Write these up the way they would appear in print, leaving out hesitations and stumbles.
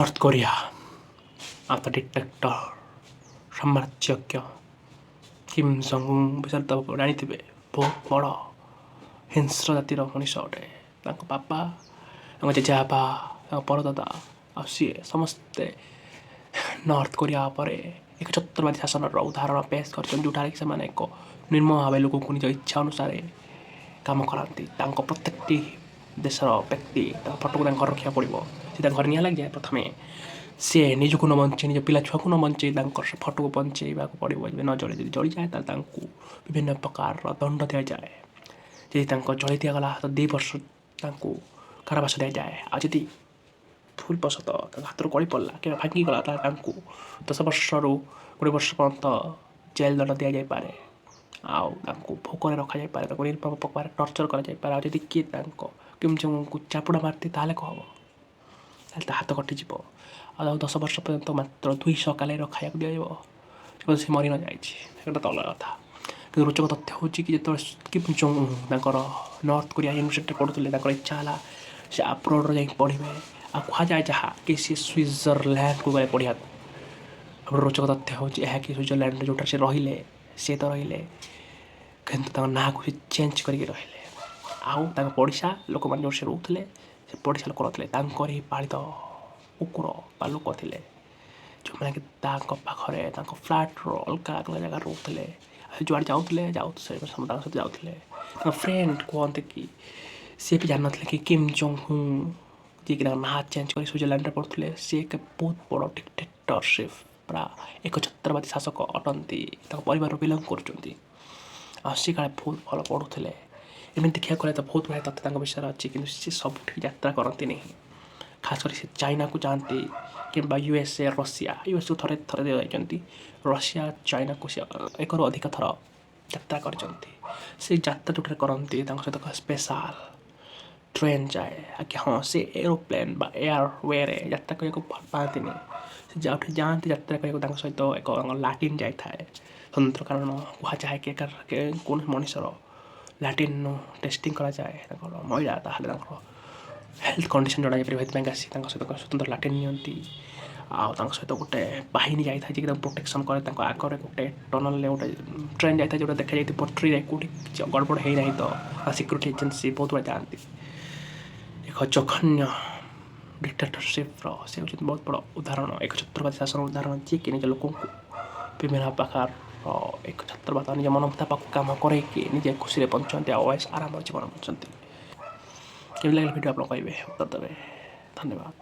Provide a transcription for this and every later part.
North Korea ଆଉ ତା dictator, ସାମ୍ରାଜ୍ୟଜ୍ଞ Kim Jong ବିଷୟରେ ତ ଜାଣିଥିବେ। ବହୁତ ବଡ଼ ହିଂସ୍ର ଜାତିର ମଣିଷ ଅଟେ। ତାଙ୍କ ବାପା, ତାଙ୍କ ଜେଜେବାପା, ତାଙ୍କ ପରଦାଦା ଆଉ ସିଏ ସମସ୍ତେ ନର୍ଥ କୋରିଆ ଉପରେ ଏକଛତ୍ରବାଦୀ ଶାସନର ଉଦାହରଣ ପେଶ କରିଛନ୍ତି, ଯେଉଁଠାରେ କି ସେମାନେ ଏକ ନିର୍ମମ ଭାବେ ଲୋକଙ୍କୁ ନିଜ ଇଚ୍ଛା ଅନୁସାରେ କାମ କରାନ୍ତି। ତାଙ୍କ ପ୍ରତ୍ୟେକଟି ଦେଶର ବ୍ୟକ୍ତି, ତାଙ୍କ ଫଟୋକୁ ତାଙ୍କ ଘରେ ରଖିବାକୁ ପଡ଼ିବ। ସେ ତାଙ୍କ ଘରେ ନିଆଁ ଲାଗିଯାଏ, ପ୍ରଥମେ ସିଏ ନିଜକୁ ନ ବଞ୍ଚେଇ, ନିଜ ପିଲା ଛୁଆକୁ ନ ବଞ୍ଚେଇ ତାଙ୍କର ସେ ଫଟୋକୁ ବଞ୍ଚେଇବାକୁ ପଡ଼ିବ। ଯଦି ନ ଜଳେ, ଯଦି ଜଳିଯାଏ, ତାହେଲେ ତାଙ୍କୁ ବିଭିନ୍ନ ପ୍ରକାରର ଦଣ୍ଡ ଦିଆଯାଏ। ଯଦି ତାଙ୍କ ଜଳେଇ ଦିଆଗଲା ତ 2 ବର୍ଷ ତାଙ୍କୁ କାରାବାସ ଦିଆଯାଏ। ଆଉ ଯଦି ଭୁଲ ବଶତଃ ତାଙ୍କ ହାତରୁ ଗଳି ପଡ଼ିଲା କିମ୍ବା ଭାଙ୍ଗିଗଲା, ତାହେଲେ ତାଙ୍କୁ 10 ବର୍ଷରୁ 20 ବର୍ଷ ପର୍ଯ୍ୟନ୍ତ ଜେଲ୍ ଦଣ୍ଡ ଦିଆଯାଇପାରେ ଆଉ ତାଙ୍କୁ ଭୋକରେ ରଖାଯାଇପାରେ, ତାଙ୍କୁ ନିର୍ମମ ପ୍ରକାର ଟର୍ଚର୍ କରାଯାଇପାରେ। ଆଉ ଯଦି କିଏ ତାଙ୍କ କିମ୍ ଜଙ୍ଗଙ୍କୁ ଚାପୁଡ଼ା ମାରିଦିଏ, ତାହେଲେ କ'ଣ ହେବ? ତାହେଲେ ତା ହାତ କଟିଯିବ ଆଉ ତାକୁ 10 ବର୍ଷ ପର୍ଯ୍ୟନ୍ତ ମାତ୍ର 200 କ୍ୟାଲୋରୀର ଖାଇବାକୁ ଦିଆଯିବ, ଯେପର୍ଯ୍ୟନ୍ତ ସେ ମରି ନ ଯାଇଛି। ସେଇଟା ତ ଅଲଗା କଥା। କିନ୍ତୁ ରୋଚକ ତଥ୍ୟ ହେଉଛି କି ଯେତେବେଳେ କିମ୍ ଜଙ୍ଗ ତାଙ୍କର ନର୍ଥ କୋରିଆ ୟୁନିଭର୍ସିଟିରେ ପଢ଼ୁଥିଲେ, ତାଙ୍କର ଇଚ୍ଛା ହେଲା ସେ ଆବ୍ରୋଡ଼ରେ ଯାଇକି ପଢ଼ିବେ। ଆଉ କୁହାଯାଏ ଯାହା କି ସେ ସୁଇଜରଲ୍ୟାଣ୍ଡକୁ ଗଲେ ପଢ଼ିବାକୁ। ସବୁଠୁ ରୋଚକ ତଥ୍ୟ ହେଉଛି ଏହା କି ସୁଇଜରଲ୍ୟାଣ୍ଡରେ ଯେଉଁଠାରେ ସେ ରହିଲେ, ସେ ତ ରହିଲେ, କିନ୍ତୁ ତାଙ୍କ ନାଁକୁ ସେ ଚେଞ୍ଜ କରିକି ରହିଲେ। ଆଉ ତାଙ୍କ ପଡ଼ିଶା ଲୋକମାନେ ଯେଉଁଠି ସେ ରହୁଥିଲେ, ସେ ପଡ଼ିଶା ଲୋକ ନଥିଲେ, ତାଙ୍କରି ପାଳିତ କୁକୁର ବା ଲୋକ ଥିଲେ, ଯେଉଁମାନେ କି ତାଙ୍କ ପାଖରେ ତାଙ୍କ ଫ୍ଲାଟ୍ର ଅଲଗା ଅଲଗା ଜାଗାରେ ରହୁଥିଲେ। ଆଉ ସେ ଯୁଆଡ଼େ ଯାଉଥିଲେ ଯାଉ ସେ ତାଙ୍କ ସହିତ ଯାଉଥିଲେ। ତାଙ୍କ ଫ୍ରେଣ୍ଡ କୁହନ୍ତି କି ସିଏ ବି ଜାଣିନଥିଲେ କି କିମ୍ ଜଙ୍ଗ ହୁଁ, ଯିଏକି ତାଙ୍କ ନାଁ ଚେଞ୍ଜ କରି ସୁଇଜରଲ୍ୟାଣ୍ଡରେ ପଢ଼ୁଥିଲେ, ସିଏ ଏକ ବହୁତ ବଡ଼ ଡିକ୍ଟେଟରସିପ୍, ପୁରା ଏକଛତ୍ରବାଦୀ ଶାସକ ଅଟନ୍ତି, ତାଙ୍କ ପରିବାରରୁ ବିଲଙ୍ଗ କରୁଛନ୍ତି। ଆଉ ସେ କାଳେ ବହୁତ ଭଲ ପଢ଼ୁଥିଲେ। ଏମିତି ଦେଖିବାକୁ ଗଲେ ତ ବହୁତ ଗୁଡ଼ାଏ ତଥ୍ୟ ତାଙ୍କ ବିଷୟରେ ଅଛି। କିନ୍ତୁ ସେ ସବୁଠି ଯାତ୍ରା କରନ୍ତିନି। ଖାସ କରି ସେ ଚାଇନାକୁ ଯାଆନ୍ତି କିମ୍ବା ୟୁଏସ୍ଏ, ରଷିଆ। ୟୁଏସ୍କୁ ଥରେ ଥରେ ଯାଇଛନ୍ତି। ରଷିଆ, ଚାଇନାକୁ ସେ ଏକରୁ ଅଧିକ ଥର ଯାତ୍ରା କରିଛନ୍ତି। ସେ ଯାତ୍ରା ଯେଉଁଠାରେ କରନ୍ତି, ତାଙ୍କ ସହିତ ସ୍ପେଶାଲ ଟ୍ରେନ୍ ଯାଏ। ଆଜ୍ଞା ହଁ, ସେ ଏରୋପ୍ଲେନ୍ ବା ଏୟାରୱେରେ ଯାତ୍ରା କରିବାକୁ ଭଲ ପାଆନ୍ତିନି। ସେ ଯେଉଁଠି ଯାଆନ୍ତି ଯାତ୍ରା କରିବାକୁ, ତାଙ୍କ ସହିତ ଏକ ଲାଟିନ୍ ଯାଇଥାଏ ସ୍ୱତନ୍ତ୍ର। କାରଣ କୁହାଯାଏ କି କୌଣସି ମଣିଷର ଲାଟିନ୍ରୁ ଟେଷ୍ଟିଂ କରାଯାଏ ତାଙ୍କର ମଇଳା, ତାହେଲେ ତାଙ୍କର ହେଲ୍ଥ କଣ୍ଡିସନ୍ ଜଣାଯାଇପାରିବ। ସେଥିପାଇଁ ଆସି ତାଙ୍କ ସହିତ ସ୍ୱତନ୍ତ୍ର ଲାଟିନ୍ ନିଅନ୍ତି। ଆଉ ତାଙ୍କ ସହିତ ଗୋଟେ ବାହିନୀ ଯାଇଥାଏ, ଯିଏକି ତାଙ୍କୁ ପ୍ରୋଟେକ୍ସନ୍ କରେ। ତାଙ୍କ ଆଗରେ ଗୋଟେ ଟନଲ୍ରେ ଗୋଟେ ଟ୍ରେନ୍ ଯାଇଥାଏ, ଯେଉଁଟା ଦେଖାଯାଇଥିବ ପଟ୍ରିରେ କେଉଁଠି କିଛି ଗଡ଼ବଡ଼ ହେଇନାହିଁ ତ। ଆଉ ସିକ୍ୟୁରିଟି ଏଜେନ୍ସି ବହୁତ ଗୁଡ଼ାଏ ଯାଆନ୍ତି। ଏକ ଜଘନ୍ୟ ଡିକ୍ଟେଟରସିପ୍ର ସେ ହେଉଛନ୍ତି ବହୁତ ବଡ଼ ଉଦାହରଣ, ଏକ ଛତ୍ରବାଦୀ ଶାସନ ଉଦାହରଣ, ଯିଏକି ନିଜ ଲୋକଙ୍କୁ ବିଭିନ୍ନ ପ୍ରକାରର ଏକ ଛତ୍ରବାଦ, ନିଜ ମନ ମୁତାବକ କାମ କରେଇକି ନିଜେ ଖୁସିରେ ବଞ୍ଚନ୍ତି ଆଉ ଅଏସ ଆରାମର ଜୀବନ ବଞ୍ଚନ୍ତି। କେମିତି ଲାଗିଲା ଭିଡ଼ିଓ ଆପଣ କହିବେ, ଉତ୍ତର ଦେବେ। ଧନ୍ୟବାଦ।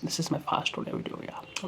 This is my first Odia video. Yeah.